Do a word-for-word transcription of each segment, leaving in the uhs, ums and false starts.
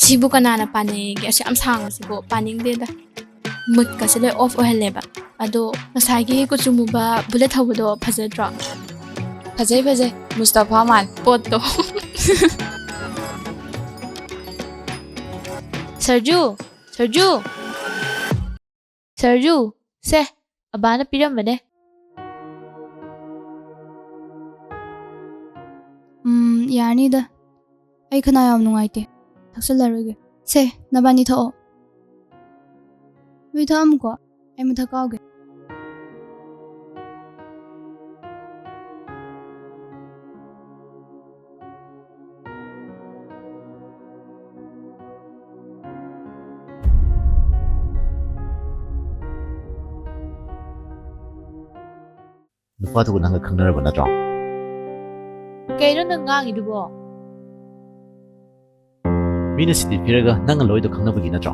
ꯁꯤꯕꯨ ꯀꯅꯥꯅ ꯄꯥꯅꯩꯒꯦ? ꯑꯁꯨꯛ ꯌꯥꯝ ꯁꯥꯡꯕꯁꯤꯕꯨ ꯄꯥꯅꯤꯡꯗꯦꯗ꯫ ꯃꯨꯠꯀꯁꯦ ꯂꯣꯏ ꯑꯣꯐ ꯑꯣꯏꯍꯜꯂꯦꯕ꯫ ꯑꯗꯣ ꯉꯁꯥꯏꯒꯤ ꯀꯨꯆꯨ ꯃꯨꯕ ꯕꯨꯂꯦꯠ ꯊꯧꯕꯗꯣ ꯐꯖꯗ꯭ꯔꯣ? ꯐꯖꯩ, ꯐꯖꯩ꯫ ꯃꯨꯁꯇꯐꯥ ꯃꯥꯜꯂꯦ꯫ ꯄꯣꯠꯇꯣ꯫ ꯁꯔꯖꯨ! ꯁꯔꯖꯨ! ꯁꯔꯖꯨ! ꯁꯦ, ꯑꯕꯥꯅ ꯄꯤꯔꯝꯕꯅꯦ꯫ ꯎꯝ, ꯌꯥꯔꯅꯤꯗ꯫ ꯑꯩ ꯈꯅꯥ ꯌꯥꯝ ꯅꯨꯡꯉꯥꯏꯇꯦ꯫ ꯊꯛꯆꯜꯂꯔꯣꯏꯒꯦ꯫ ꯁꯦ, ꯅꯕꯥꯅꯤ ꯊꯛꯑꯣ꯫ ꯅꯣꯏ ꯊꯛꯑꯝꯃꯨꯀꯣ꯫ ꯑꯩ ꯃꯊꯛ ꯀꯥꯎꯒꯦ꯫ ꯅꯨꯄꯥꯗꯨꯒ ꯅꯪꯒ ꯈꯪꯅꯔꯕ ꯅꯠꯇ꯭ꯔꯣ? ꯀꯩꯅꯣ ꯅꯪ ꯉꯥꯡꯉꯤꯗꯨꯕꯣ? ꯃꯤꯅ ꯁꯤꯗꯤ ꯄꯤꯔꯒ ꯅꯪꯅ ꯂꯣꯏꯗꯣ ꯈꯪꯅꯕꯒꯤ ꯅꯠꯇ꯭ꯔꯣ?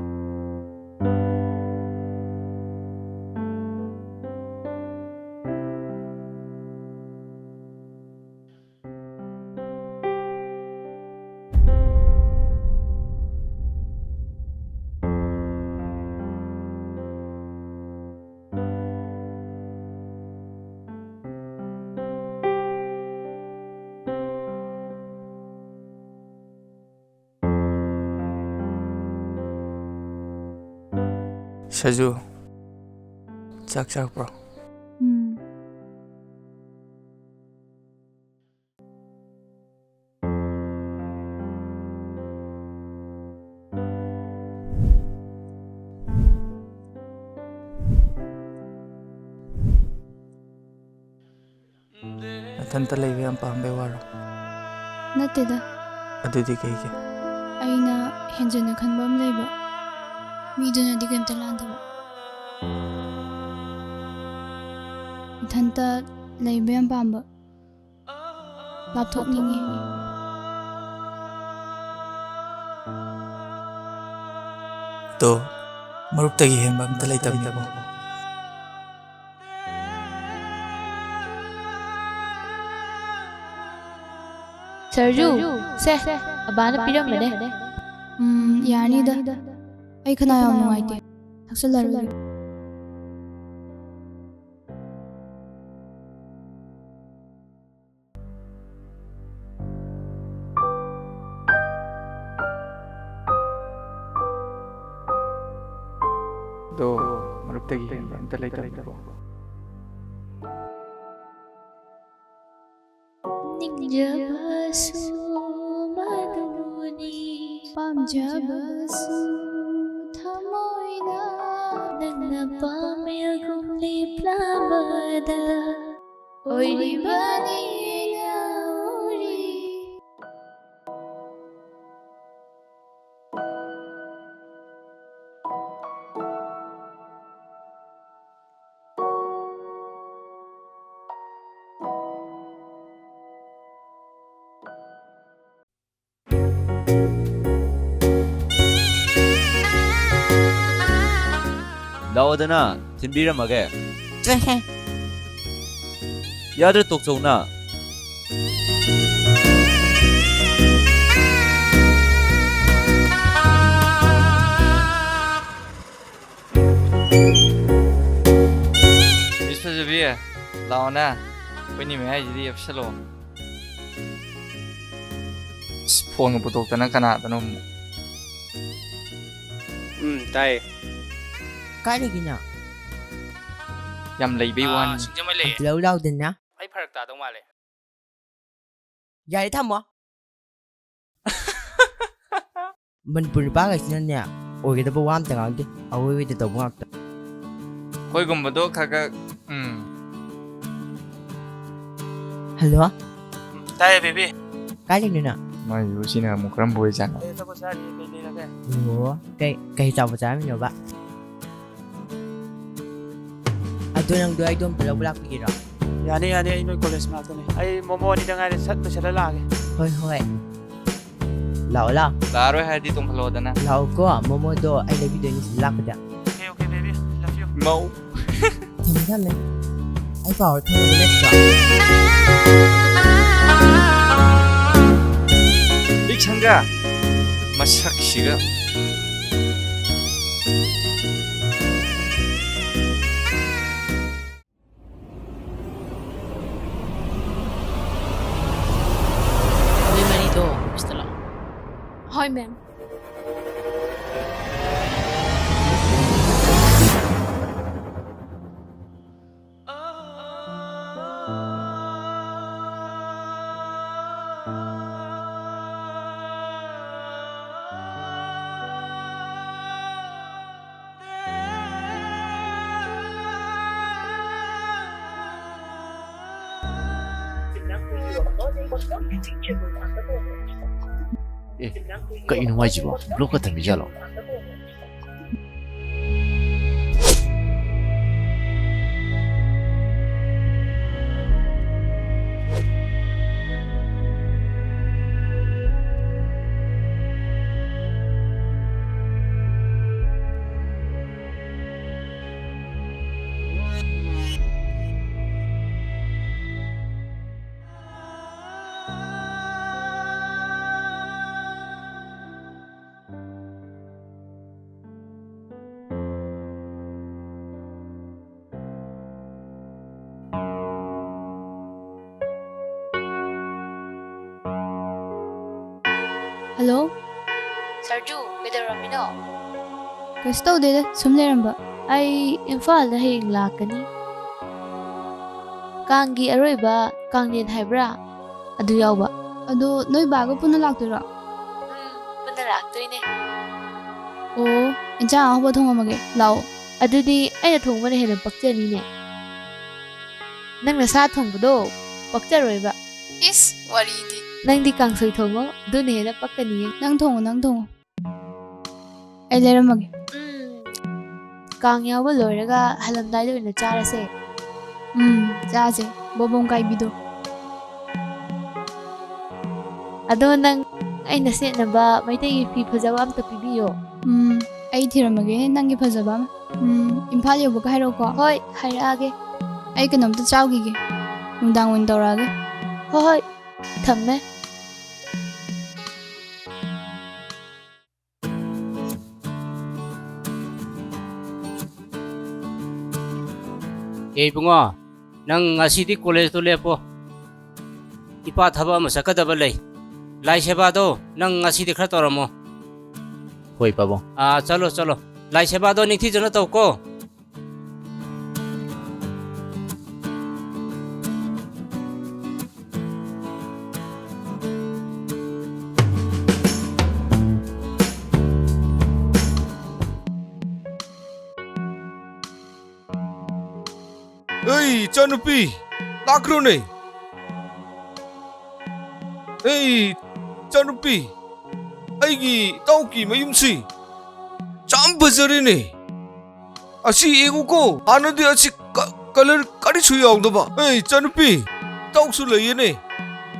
ꯁꯖꯨ, ꯆꯥꯛ ꯆꯥꯛꯄ꯭ꯔꯣ? ꯎꯝ꯫ ꯅꯊꯟꯇ ꯂꯩꯕ ꯌꯥꯝ ꯄꯥꯝꯕꯩ ꯋꯥꯔꯣ? ꯅꯠꯇꯦꯗ꯫ ꯑꯗꯨꯗꯤ ꯀꯩꯒꯤ? ꯑꯩꯅ ꯍꯦꯟꯖꯟꯅ ꯈꯟꯕ ꯑꯃ ꯂꯩꯕ꯫ ꯃꯤꯗꯨꯅꯗꯤ ꯀꯩꯝꯇ ꯂꯥꯟꯗꯕ꯫ ꯏꯊꯟꯇ ꯂꯩꯕ ꯌꯥꯝ ꯄꯥꯝꯕ꯫ ꯂꯥꯞꯊꯣꯛꯅꯤꯡꯉꯤ꯫ ꯑꯗꯣ ꯃꯔꯨꯞꯇꯒꯤ ꯍꯦꯟꯕ ꯑꯝꯇ ꯂꯩꯇꯕꯅꯤꯀꯣ꯫ ꯁꯔꯖꯨ, ꯁꯦ, ꯑꯕꯥꯅ ꯄꯤꯔꯝꯕꯅꯦ꯫ ꯎꯝ, ꯌꯥꯅꯤꯗ꯫ ꯑꯩ ꯈꯅꯥ ꯌꯥꯝ ꯅꯨꯡꯉꯥꯏꯇꯦ꯫ ꯊꯛꯆꯜꯂꯔꯣꯏꯒꯦ꯫ ꯑꯗꯣ ꯃꯔꯨꯞꯇꯒꯤ ꯍꯦꯟꯕ ꯑꯝꯇ ꯂꯩꯇꯕꯅꯤꯀꯣ꯫ ꯅꯤꯡꯖꯕꯁꯨ ꯃꯗꯨꯅꯤ꯫ ꯄꯥꯝꯖꯕꯁꯨ ꯊꯃꯣꯏꯅ꯫ ꯅꯪꯅ ꯄꯥꯝꯃꯦꯒꯨꯝ ꯂꯦꯞꯂꯕꯗ ꯑꯣꯏꯔꯤꯕꯅꯤ ꯑꯩꯅ ꯎꯔꯤ꯫ ꯂꯥꯛꯑꯣꯗꯅ, ꯊꯤꯟꯕꯤꯔꯝꯃꯒꯦ꯫ ꯆꯠꯈ꯭ꯔꯦ꯫ ꯌꯥꯗ꯭ꯔ ꯇꯣꯛꯆꯧꯅ꯫ ꯃꯤꯁ ꯐꯖꯕꯤ, ꯂꯥꯛꯑꯣꯅꯦ꯫ ꯑꯩꯈꯣꯏꯅꯤ ꯃꯌꯥꯏꯁꯤꯗ ꯌꯦꯞꯁꯜꯂꯣ꯫ ꯑꯁ, ꯐꯣꯟꯒ ꯄꯨꯊꯣꯛꯇꯅ ꯀꯅꯥꯗꯅꯣ ꯑꯃꯨꯛ꯫ ꯎꯝ, ꯇꯥꯏꯌꯦ꯫ ꯀꯥꯏ ꯂꯩꯒꯦ ꯅꯪ? ꯌꯥꯝ ꯂꯩꯕꯩ ꯑꯥ, ꯋꯥꯅꯤ꯫ ꯁꯤꯡꯖꯃꯩ ꯂꯩꯌꯦ꯫ ꯑꯝꯇ ꯂꯧ ꯂꯥꯎꯗꯅ꯫ ꯑꯩ ꯐꯔꯛ ꯇꯥꯗꯧ ꯃꯥꯜꯂꯦ꯫ ꯌꯥꯔꯦ, ꯊꯝꯃꯣ꯫ ꯃꯅꯤꯄꯨꯔ ꯅꯨꯄꯥꯈꯩꯁꯤꯅꯅꯦ, ꯑꯣꯏꯒꯗꯕ ꯋꯥ ꯑꯝꯇ ꯉꯥꯡꯗꯦ, ꯑꯋꯣꯏꯕꯗ ꯇꯧꯕ ꯉꯥꯛꯇ꯫ ꯑꯩꯈꯣꯏꯒꯨꯝꯕꯗꯣ ꯈꯔ ꯈꯔ, ꯎꯝ꯫ ꯍꯜꯂꯣ? ꯇꯥꯏꯌꯦ, ꯕꯦꯕꯤ꯫ ꯀꯥꯏ ꯂꯩꯅꯣ ꯅꯪ? ꯃꯥꯏꯁꯤꯕꯨ ꯁꯤꯅ ꯑꯃꯨꯛ ꯀꯔꯝꯕ ꯑꯣꯏꯖꯥꯠꯅꯣ? ꯑꯩ ꯑꯆꯥꯄꯣꯠ ꯆꯥꯔꯤꯌꯦ, ꯀꯩ ꯂꯩꯔꯒꯦ? ꯑꯣ, ꯀꯩ, ꯀꯩ ꯑꯆꯥꯄꯣꯠ ꯆꯥꯔꯝꯃꯤꯅꯣꯕ? ꯑꯗꯣ ꯅꯪꯗꯣ ꯑꯩꯗꯣ ꯑꯝꯇ ꯂꯧꯕ ꯂꯥꯛꯄꯤꯒꯦꯔꯣ? ꯌꯥꯅꯤ, ꯌꯥꯅꯤ, ꯑꯩ ꯅꯣꯏ ꯀꯣꯂꯦꯖ ꯃꯅꯥꯛꯇꯅꯤ꯫ ꯑꯩ ꯃꯣꯃꯣ ꯑꯅꯤꯗ ꯉꯥꯏꯔꯦ, ꯁꯠ ꯂꯣꯏꯁꯜꯂ ꯂꯥꯛꯑꯒꯦ꯫ ꯍꯣꯏ, ꯍꯣꯏ꯫ ꯂꯥꯛꯑꯣ, ꯂꯥꯛꯑꯣ꯫ ꯂꯥꯛꯑꯔꯣꯏ ꯍꯥꯏꯔꯗꯤ ꯇꯣꯡꯈꯠꯂꯛꯑꯣꯗꯅ꯫ ꯂꯥꯛꯑꯣꯀꯣ, ꯃꯣꯃꯣꯗꯣ ꯑꯩ ꯂꯩꯕꯤꯗꯣꯏꯅꯤ ꯁꯤꯗ ꯂꯥꯛꯄꯗ꯫ Okay, okay, baby, love you꯫ ꯃꯧ꯫ ꯊꯝꯃꯦ, ꯊꯝꯃꯦ꯫ ꯑꯩ ꯄꯥꯎ ꯊꯝꯃꯒ ꯅꯠꯇ꯭ꯔꯣ? ꯕꯤꯛ ꯁꯪꯒ꯫ ꯁꯛꯁꯤꯒ꯫ ꯅꯣꯏ ꯃꯔꯤꯗꯣ ꯑꯣꯐꯤꯁꯇ ꯂꯥꯛꯑꯣ꯫ ꯍꯣꯏ, ꯃꯦꯝ꯫ ꯑꯦ, ꯀꯩꯅꯣ ꯃꯥꯏꯁꯤꯕꯣ? ꯕ꯭ꯂꯣꯛꯀ ꯊꯝꯃꯤꯖꯥꯠꯂꯣ? ꯍꯜꯂꯣ꯫ ꯁꯔꯖꯨ, ꯀꯩꯗꯧꯔꯝꯃꯤꯅꯣ? ꯀꯩꯁꯨ ꯇꯧꯗꯦꯗ, ꯁꯨꯝ ꯂꯩꯔꯝꯕ꯫ ꯑꯩ ꯏꯝꯐꯥꯜꯗ ꯍꯌꯦꯡ ꯂꯥꯛꯀꯅꯤ꯫ ꯀꯥꯡꯒꯤ ꯑꯔꯣꯏꯕ ꯀꯥꯡꯂꯦꯟ ꯍꯥꯏꯕ꯭ꯔꯥ? ꯑꯗꯨ ꯌꯥꯎꯕ꯫ ꯑꯗꯣ ꯅꯣꯏ ꯕꯥꯒ ꯄꯨꯟꯅ ꯂꯥꯛꯇꯣꯏꯔꯣ? ꯎꯝ, ꯄꯨꯟꯅ ꯂꯥꯛꯇꯣꯏꯅꯦ꯫ ꯑꯣ, ꯏꯟꯁꯥꯡ ꯑꯍꯥꯎꯕ ꯊꯣꯡꯉꯝꯃꯒꯦ, ꯂꯥꯛꯑꯣ꯫ ꯑꯗꯨꯗꯤ ꯑꯩꯅ ꯊꯣꯡꯕꯅ ꯍꯦꯟꯅ ꯄꯛꯆꯅꯤꯅꯦ꯫ ꯅꯪꯅ ꯁꯥ ꯊꯣꯡꯕꯗꯣ ꯄꯛꯆꯔꯣꯏꯕ꯫ ꯏꯁ, ꯋꯥꯔꯤꯗꯤ꯫ ꯅꯪꯗꯤ ꯀꯥꯡꯁꯣꯏ ꯊꯣꯡꯉꯣ, ꯑꯗꯨꯅ ꯍꯦꯟꯅ ꯄꯛꯀꯅꯤꯌꯦ꯫ ꯅꯪ ꯊꯣꯡꯉꯣ, ꯅꯪ ꯊꯣꯡꯉꯣ꯫ ꯑꯩ ꯂꯩꯔꯝꯃꯒꯦ꯫ ꯎꯝ꯫ ꯀꯥꯡ ꯌꯥꯎꯕ ꯂꯣꯏꯔꯒ ꯍꯜꯂꯝꯗꯥꯏꯗ ꯑꯣꯏꯅ ꯆꯥꯔꯁꯦ꯫ ꯎꯝ, ꯆꯥꯁꯦ꯫ ꯕꯣꯕꯣꯡ ꯀꯥꯏꯕꯤꯗꯣ꯫ ꯑꯗꯣ ꯅꯪ ꯑꯩꯅ ꯁꯦꯠꯅꯕ ꯃꯩꯇꯩꯒꯤ ꯐꯤ ꯐꯖꯕ ꯑꯝꯇ ꯄꯤꯕꯤꯌꯣ꯫ ꯎꯝ, ꯑꯩ ꯊꯤꯔꯝꯃꯒꯦ ꯅꯪꯒꯤ ꯐꯖꯕ ꯑꯃ꯫ ꯎꯝ, ꯏꯝꯐꯥꯜ ꯌꯧꯕꯒ ꯍꯥꯏꯔꯛꯑꯣꯀꯣ꯫ ꯍꯣꯏ, ꯍꯥꯏꯔꯛꯑꯒꯦ꯫ ꯑꯩ ꯀꯩꯅꯣꯝꯇ ꯆꯥꯎꯈꯤꯒꯦ꯫ ꯅꯨꯡꯗꯥꯡ ꯑꯣꯏꯅ ꯇꯧꯔꯛꯑꯒꯦ꯫ ꯍꯣꯏ, ꯍꯣꯏ, ꯊꯝꯃꯦ꯫ ꯑꯦ ꯏꯕꯨꯡꯉꯣ, ꯅꯪ ꯉꯁꯤꯗꯤ ꯀꯣꯂꯦꯖꯇꯣ ꯂꯦꯞꯄꯣ꯫ ꯏꯄꯥ ꯊꯕꯛ ꯑꯃ ꯆꯠꯀꯗꯕ ꯂꯩ꯫ ꯂꯥꯏ ꯁꯦꯕꯥꯗꯣ ꯅꯪ ꯉꯁꯤꯗꯤ ꯈꯔ ꯇꯧꯔꯝꯃꯣ꯫ ꯍꯣꯏ, ꯄꯥꯕꯨꯡ꯫ ꯑꯥ, ꯆꯠꯂꯣ, ꯆꯠꯂꯣ꯫ ꯂꯥꯏ ꯁꯦꯕꯥꯗꯣ ꯅꯤꯡꯊꯤꯖꯅ ꯇꯧꯀꯣ꯫ ꯑꯩ ꯏꯆꯥꯅꯨꯄꯤ, ꯂꯥꯛꯈ꯭ꯔꯣꯅꯦ꯫ ꯑꯩ ꯏꯆꯥꯅꯨꯄꯤ, ꯑꯩꯒꯤ ꯏꯇꯥꯎꯒꯤ ꯃꯌꯨꯝꯁꯤ ꯌꯥꯝ ꯐꯖꯔꯦꯅꯦ꯫ ꯑꯁꯤ ꯌꯦꯡꯉꯨꯀꯣ, ꯍꯥꯟꯅꯗꯤ ꯑꯁꯤ ꯀ-, ꯀꯂꯔ ꯀꯔꯤꯁꯨ ꯌꯥꯎꯗꯕ꯫ ꯑꯩ ꯏꯆꯥꯅꯨꯄꯤ, ꯏꯇꯥꯎꯁꯨ ꯂꯩꯌꯦꯅꯦ꯫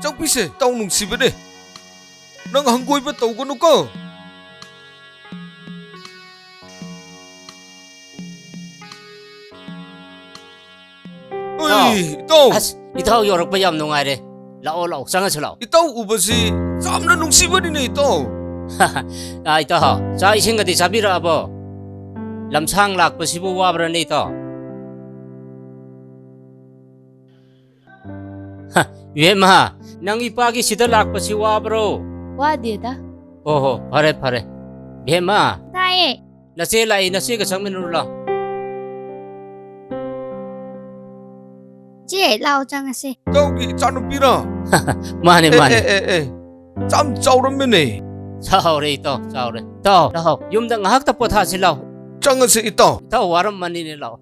ꯆꯪꯄꯤꯁꯦ, ꯏꯇꯥꯎ ꯅꯨꯡꯁꯤꯕꯅꯦ꯫ ꯅꯪ ꯍꯪꯒꯣꯏꯕ ꯇꯧꯒꯅꯨꯀꯣ꯫ ꯎꯏ, ꯏꯇꯥꯎ꯫ ꯑꯁ, ꯏꯇꯥꯎ ꯌꯧꯔꯛꯄ ꯌꯥꯝ ꯅꯨꯡꯉꯥꯏꯔꯦ꯫ ꯂꯥꯛꯑꯣ, ꯂꯥꯛꯑꯣ, ꯆꯪꯉꯁꯤ ꯂꯥꯛꯑꯣ꯫ ꯏꯇꯥꯎ ꯎꯕꯁꯤ ꯌꯥꯝꯅ ꯅꯨꯡꯁꯤꯕꯅꯤꯅꯦ, ꯏꯇꯥꯎ꯫ ꯑꯥ, ꯏꯇꯥꯎ, ꯆꯥꯛ ꯏꯁꯤꯡꯒꯗꯤ ꯆꯥꯕꯤꯔꯛꯑꯕꯣ? ꯂꯝꯁꯥꯡ ꯂꯥꯛꯄꯁꯤꯕꯨ ꯋꯥꯕ꯭ꯔꯅꯦ, ꯏꯇꯥꯎ? ꯍ, ꯏꯕꯦꯝꯃ, ꯅꯪ ꯏꯄꯥꯒꯤ ꯁꯤꯗ ꯂꯥꯛꯄꯁꯤ ꯋꯥꯕ꯭ꯔꯣ? ꯋꯥꯗꯦꯗ꯫ ꯑꯣ ꯍꯣ, ꯐꯔꯦ, ꯐꯔꯦ꯫ ꯏꯕꯦꯝꯃ꯫ ꯇꯥꯏꯌꯦ꯫ ꯅꯆꯦ ꯂꯥꯛꯏ, ꯅꯆꯦꯒ ꯆꯪꯃꯤꯟꯅꯔꯨ ꯂꯥꯎ꯫ ꯆꯦ, ꯂꯥꯛꯑꯣ ꯆꯪꯉꯁꯦ꯫ ꯏꯇꯥꯎꯒꯤ ꯏꯆꯥꯅꯨꯄꯤꯔꯣ? ꯃꯥꯅꯦ, ꯑꯦ, ꯃꯥꯅꯦ꯫ ꯑꯦ, ꯑꯦ, ꯑꯦ꯫ ꯌꯥꯝ ꯆꯥꯎꯔꯝꯃꯦꯅꯦ꯫ ꯆꯥꯎꯔꯦ, ꯏꯇꯥꯎ, ꯆꯥꯎꯔꯦ꯫ ꯏꯇꯥꯎ, ꯂꯥꯛꯑꯣ, ꯌꯨꯝꯗ ꯉꯥꯏꯍꯥꯛꯇ ꯄꯣꯊꯥꯁꯤ ꯂꯥꯎ꯫ ꯆꯪꯉꯁꯦ, ꯏꯇꯥꯎ꯫ ꯏꯇꯥꯎ ꯋꯥꯔꯝꯃꯅꯤꯅꯦ, ꯂꯥꯛꯑꯣ꯫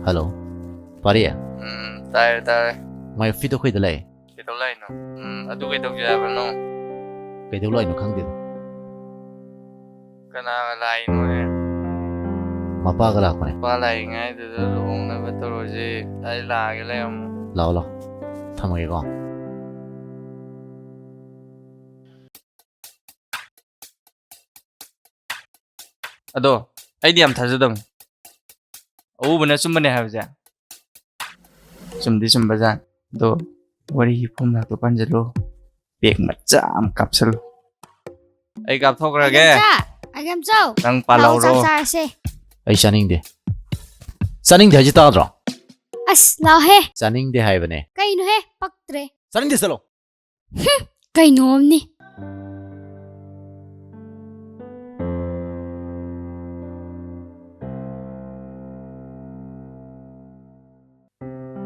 ꯍꯜꯂꯣ, ꯄꯥꯔꯤ? ꯎꯝ, ꯇꯥꯔꯦ, ꯇꯥꯔꯦ꯫ My office ꯇꯣ ꯑꯩꯈꯣꯏꯗ ꯂꯩ꯫ ꯀꯩꯗꯧ ꯂꯥꯛꯏꯅꯣ? ꯎꯝ, ꯑꯗꯨ ꯀꯩꯗꯧꯒꯦ ꯍꯥꯏꯕꯅꯣ? ꯀꯩꯗꯧ ꯂꯥꯛꯏꯅꯣ ꯈꯪꯗꯦꯗ꯫ ꯀꯅꯥꯒ ꯂꯥꯛꯏꯅꯣꯅꯦ? ꯃꯄꯥꯒ ꯂꯥꯛꯄꯅꯦ꯫ ꯃꯄꯥ ꯂꯥꯛꯏꯉꯩꯗꯨꯗ ꯂꯨꯍꯣꯡꯅꯕ ꯇꯧꯔꯁꯦ꯫ ꯑꯩ ꯂꯥꯛꯑꯒꯦ, ꯂꯩꯔꯝꯃꯣ꯫ ꯂꯥꯛꯑꯣ, ꯂꯥꯛꯑꯣ꯫ ꯊꯝꯃꯒꯦꯀꯣ꯫ ꯑꯗꯣ ꯑꯩꯗꯤ ꯌꯥꯝ ꯊꯥꯖꯗꯕꯅꯤ, ꯑꯎꯕꯅ ꯑꯆꯨꯝꯕꯅꯦ ꯍꯥꯏꯕꯁꯦ꯫ ꯆꯨꯝꯗꯤ ꯆꯨꯝꯕꯖꯥꯠ꯫ ꯑꯗꯣ ꯋꯥꯔꯤꯒꯤ ꯐꯣꯝꯂꯥꯛꯇꯣ ꯄꯥꯟꯁꯤꯜꯂꯣ, ꯕꯦꯛ ꯃꯆꯥ ꯑꯃ ꯀꯥꯞꯁꯤꯜꯂꯣ꯫ ꯑꯩ ꯀꯥꯞꯊꯣꯛꯈ꯭ꯔꯒꯦ꯫ ꯏꯗꯣꯝꯆꯥ, ꯏꯕꯦꯝꯆꯧ, ꯅꯪ ꯂꯥꯛꯑꯣ, ꯄꯥꯜꯍꯧꯔꯣ꯫ ꯆꯥꯛ ꯆꯥꯔꯁꯦ꯫ ꯑꯩ ꯆꯥꯅꯤꯡꯗꯦ꯫ ꯆꯥꯅꯤꯡꯗꯦ ꯍꯥꯏꯁꯤ ꯇꯥꯗ꯭ꯔꯣ? ꯑꯁ, ꯂꯥꯛꯑꯣꯍꯦ꯫ ꯆꯥꯅꯤꯡꯗꯦ ꯍꯥꯏꯕꯅꯦ꯫ ꯀꯩꯅꯣꯍꯦ, ꯄꯛꯇ꯭ꯔꯦ꯫ ꯆꯥꯅꯤꯡꯗꯦ, ꯆꯠꯂꯣ꯫ ꯍꯨꯝ, ꯀꯩꯅꯣꯝꯅꯤ꯫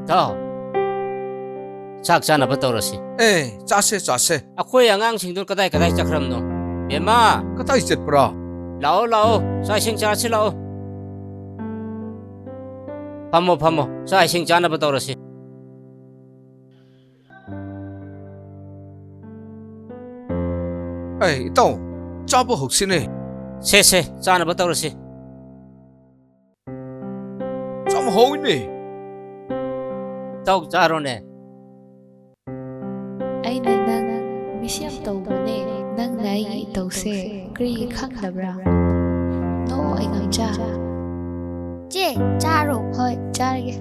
ꯏꯇꯥꯎ, ꯆꯥꯛ ꯆꯥꯅꯕ ꯇꯧꯔꯁꯤ꯫ ꯑꯦ, ꯆꯥꯁꯦ, ꯆꯥꯁꯦ꯫ ꯑꯩꯈꯣꯏ ꯑꯉꯥꯡꯁꯤꯡꯗꯣ ꯀꯗꯥꯏ ꯀꯗꯥꯏ ꯆꯠꯈ꯭ꯔꯕꯅꯣ? ꯕꯦꯝꯃ! ꯀꯗꯥꯏ ꯆꯠꯄ꯭ꯔꯥ? ꯂꯥꯛꯑꯣ, ꯂꯥꯛꯑꯣ, ꯆꯥꯛ ꯏꯁꯤꯡ ꯆꯥꯁꯤ ꯂꯥꯛꯑꯣ꯫ ꯐꯝꯃꯣ, ꯐꯝꯃꯣ, ꯆꯥꯛ ꯏꯁꯤꯡ ꯆꯥꯅꯕ ꯇꯧꯔꯁꯤ꯫ ꯑꯦ, ꯏꯇꯥꯎ, ꯆꯥꯕ ꯍꯧꯁꯤꯅꯦ꯫ ꯁꯦ, ꯁꯦ, ꯆꯥꯅꯕ ꯇꯧꯔꯁꯤ꯫ ꯌꯥꯝ ꯍꯥꯎꯏꯅꯦ꯫ ꯏꯇꯥꯎ ꯆꯥꯔꯣꯅꯦ꯫ ꯑꯩꯅ ꯅꯪ miss ꯌꯥꯝ ꯇꯧꯕꯅꯦ꯫ ꯅꯪꯅ ꯑꯩꯒꯤ ꯏꯇꯧꯁꯦ ꯀꯔꯤ ꯈꯪꯗꯕ꯭ꯔꯥ? ꯅꯣ, ꯑꯩꯉꯝꯆꯥ꯫ ꯆꯦ, ꯆꯥꯔꯣ꯫ ꯍꯣꯏ, ꯆꯥꯔꯒꯦ꯫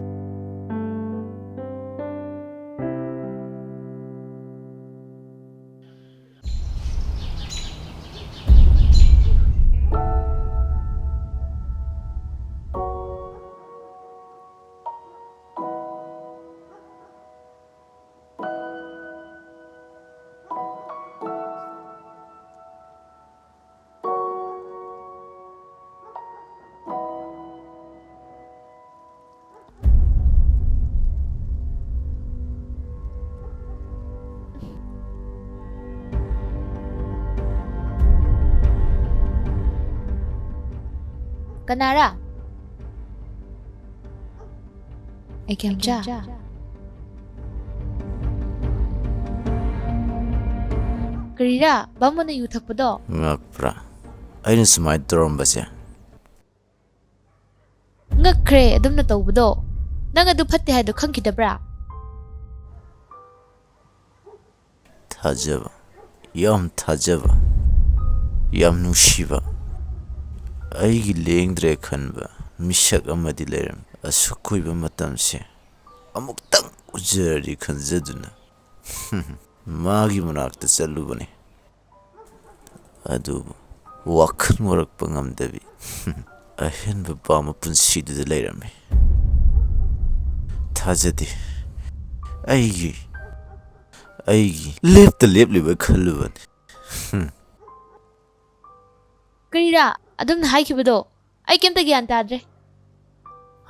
ꯀꯅꯥꯔꯥ? ꯑꯩꯒꯦꯝꯆꯥ꯫ ꯀꯔꯤꯔꯥ? ꯕꯥꯃꯣꯟꯅ ꯌꯨ ꯊꯛꯄꯗꯣ? ꯉꯛꯄ꯭ꯔꯥ? ꯑꯩꯅ ꯁꯨꯃꯥꯏꯅ ꯇꯧꯔꯝꯕꯁꯦ꯫ ꯉꯛꯈ꯭ꯔꯦ ꯑꯗꯨꯝꯅ ꯇꯧꯕꯗꯣ꯫ ꯅꯪ ꯑꯗꯨ ꯐꯠꯇꯦ ꯍꯥꯏꯗꯣ ꯈꯪꯈꯤꯗꯕ꯭ꯔꯥ? ꯊꯥꯖꯕ, ꯌꯥꯝ ꯊꯥꯖꯕ, ꯌꯥꯝ ꯅꯨꯡꯁꯤꯕ, ꯑꯩꯒꯤ ꯂꯦꯡꯗ꯭ꯔꯦ ꯈꯟꯕ ꯃꯤꯁꯛ ꯑꯃꯗꯤ ꯂꯩꯔꯝꯃꯤ꯫ ꯑꯁꯨꯛ ꯀꯨꯏꯕ ꯃꯇꯝꯁꯦ ꯑꯃꯨꯛꯇꯪ ꯎꯖꯔꯗꯤ ꯈꯟꯖꯗꯨꯅ ꯃꯥꯒꯤ ꯃꯅꯥꯛꯇ ꯆꯠꯂꯨꯕꯅꯤ꯫ ꯑꯗꯨꯕꯨ ꯋꯥꯈꯜ ꯋꯥꯔꯛꯄ ꯉꯝꯗꯕꯤ ꯑꯍꯦꯟꯕ ꯄꯥꯝꯕ ꯄꯨꯟꯁꯤꯗꯨꯗ ꯂꯩꯔꯝꯃꯤ꯫ ꯊꯥꯖꯗꯦ꯫ ꯑꯩꯒꯤ, ꯑꯩꯒꯤ ꯂꯦꯞꯇ ꯂꯦꯞꯂꯤꯕ ꯈꯜꯂꯨꯕꯅꯤ꯫ ꯀꯔꯤꯔꯥ ꯑꯗꯨꯝꯅ ꯍꯥꯏꯈꯤꯕꯗꯣ? ꯑꯩ ꯀꯩꯝꯇ ꯒ꯭ꯌꯥꯟ ꯇꯥꯗ꯭ꯔꯦ꯫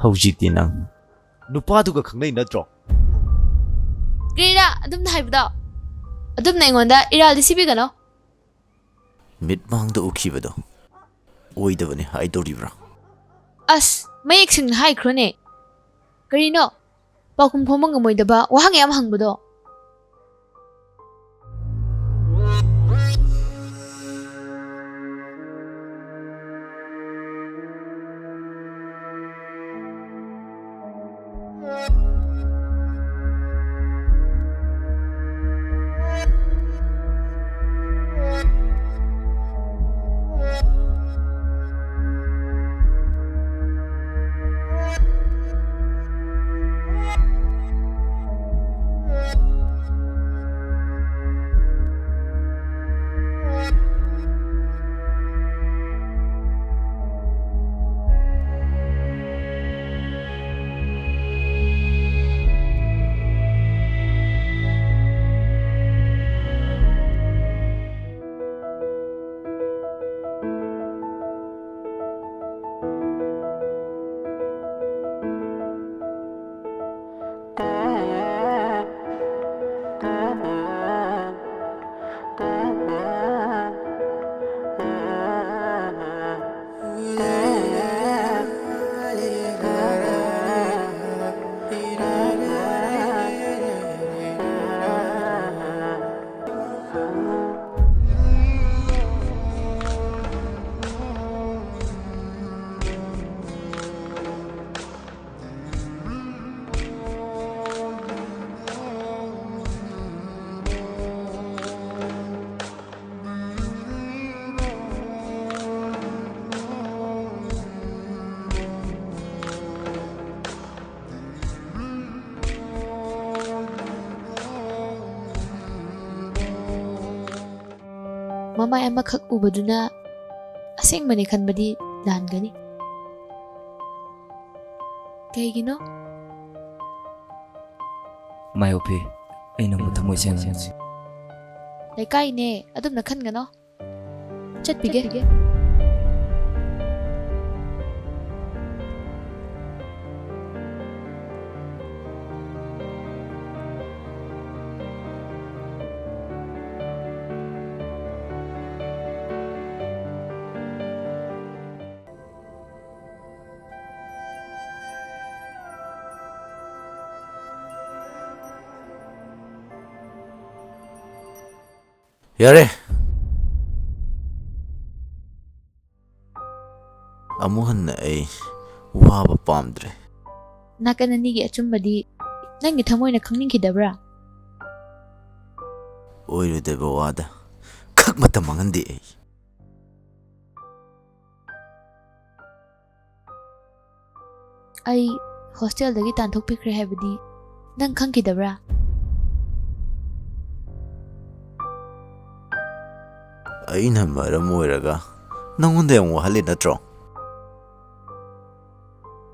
ꯍꯧꯖꯤꯛꯇꯤ ꯅꯪ ꯅꯨꯄꯥꯗꯨꯒ ꯈꯪꯅꯩ ꯅꯠꯇ꯭ꯔꯣ? ꯀꯔꯤꯔꯥ ꯑꯗꯨꯝꯅ ꯍꯥꯏꯕꯗꯣ? ꯑꯗꯨꯝꯅ ꯑꯩꯉꯣꯟꯗ ꯏꯔꯥꯜꯗꯤ ꯁꯤꯕꯤꯒꯅꯣ꯫ ꯃꯤꯠꯃꯥꯡꯗ ꯎꯈꯤꯕꯗꯣ ꯑꯣꯏꯗꯕꯅꯤ ꯍꯥꯏꯗꯧꯔꯤꯕ꯭ꯔꯥ? ꯑꯁ, ꯃꯌꯦꯛ ꯁꯦꯡꯅ ꯍꯥꯏꯈ꯭ꯔꯣꯅꯦ꯫ ꯀꯔꯤꯅꯣ? ꯄꯥꯎꯈꯨꯝ ꯐꯥꯎꯕ ꯉꯝꯃꯣꯏꯗꯕ ꯋꯥꯍꯪ ꯌꯥꯝ ꯍꯪꯕꯗꯣ꯫ ꯃꯃꯥꯏ ꯑꯃꯈꯛ ꯎꯕꯗꯨꯅ ꯑꯁꯦꯡꯕꯅꯦ ꯈꯟꯕꯗꯤ ꯂꯥꯟꯒꯅꯤ꯫ ꯀꯩꯒꯤꯅꯣ? ꯃꯥꯏ ꯑꯣꯐꯤ, ꯑꯩ ꯅꯪꯕꯨ ꯊꯃꯣꯏ ꯁꯦꯡꯅ ꯅꯨꯡꯁꯤ꯫ ꯂꯩꯀꯥꯏꯅꯦ, ꯑꯗꯨꯝꯅ ꯈꯟꯒꯅꯣ꯫ ꯆꯠꯄꯤꯒꯦ꯫ ꯌꯥꯔꯦ꯫ ꯑꯃꯨꯛ ꯍꯟꯅ ꯑꯩ ꯋꯥꯕ ꯄꯥꯝꯗ꯭ꯔꯦ꯫ ꯅꯥꯀꯟ ꯑꯅꯤꯒꯤ ꯑꯆꯨꯝꯕꯗꯤ ꯅꯪꯒꯤ ꯊꯃꯣꯏꯅ ꯈꯪꯅꯤꯡꯈꯤꯗꯕ꯭ꯔꯥ? ꯑꯣꯏꯔꯣꯏꯗꯕ ꯋꯥꯗ ꯈꯛ ꯃꯇꯝ ꯃꯥꯡꯍꯟꯗꯦ ꯑꯩ꯫ ꯑꯩ ꯍꯣꯁꯇꯦꯜꯗꯒꯤ ꯇꯥꯟꯊꯣꯛꯄꯤꯈ꯭ꯔꯦ ꯍꯥꯏꯕꯗꯤ ꯅꯪ ꯈꯪꯈꯤꯗꯕ꯭ꯔꯥ? ꯑꯩꯅ ꯃꯔꯝ ꯑꯣꯏꯔꯒ ꯅꯪꯉꯣꯟꯗ ꯌꯥꯝ ꯋꯥꯍꯜꯂꯤ ꯅꯠꯇ꯭ꯔꯣ?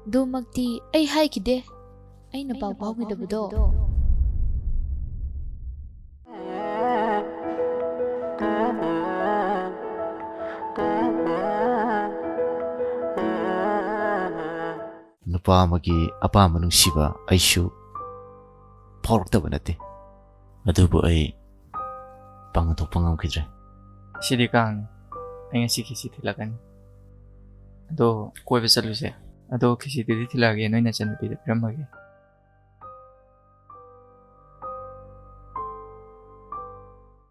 ꯑꯗꯨꯃꯛꯇꯤ ꯑꯩ ꯍꯥꯏꯈꯤꯗꯦ꯫ ꯑꯩꯅ ꯄꯥꯎ ꯐꯥꯎꯈꯤꯗꯕꯗꯣ꯫ ꯅꯨꯄꯥ ꯑꯃꯒꯤ ꯑꯄꯥꯝꯕ ꯅꯨꯡꯁꯤꯕ ꯑꯩꯁꯨ ꯐꯥꯎꯔꯛꯇꯕ ꯅꯠꯇꯦ꯫ ꯑꯗꯨꯕꯨ ꯑꯩ ꯄꯥꯡꯒꯜ ꯊꯣꯛꯄ ꯉꯝꯈꯤꯗ꯭ꯔꯦ꯫ ꯁꯤꯗꯤ ꯀꯥꯡꯅꯤ꯫ ꯑꯩ ꯉꯁꯤ ꯈꯦꯆꯤ ꯊꯤꯜꯂꯛꯀꯅꯤ꯫ ꯑꯗꯣ ꯀꯣꯏꯕ ꯆꯠꯂꯨꯁꯦ꯫ ꯑꯗꯣ ꯈꯦꯆꯤꯗꯨꯗꯤ ꯊꯤꯜꯂꯛꯑꯒꯦ, ꯅꯣꯏ ꯅꯆꯟꯅꯨꯄꯤꯗ ꯄꯤꯔꯝꯃꯒꯦ꯫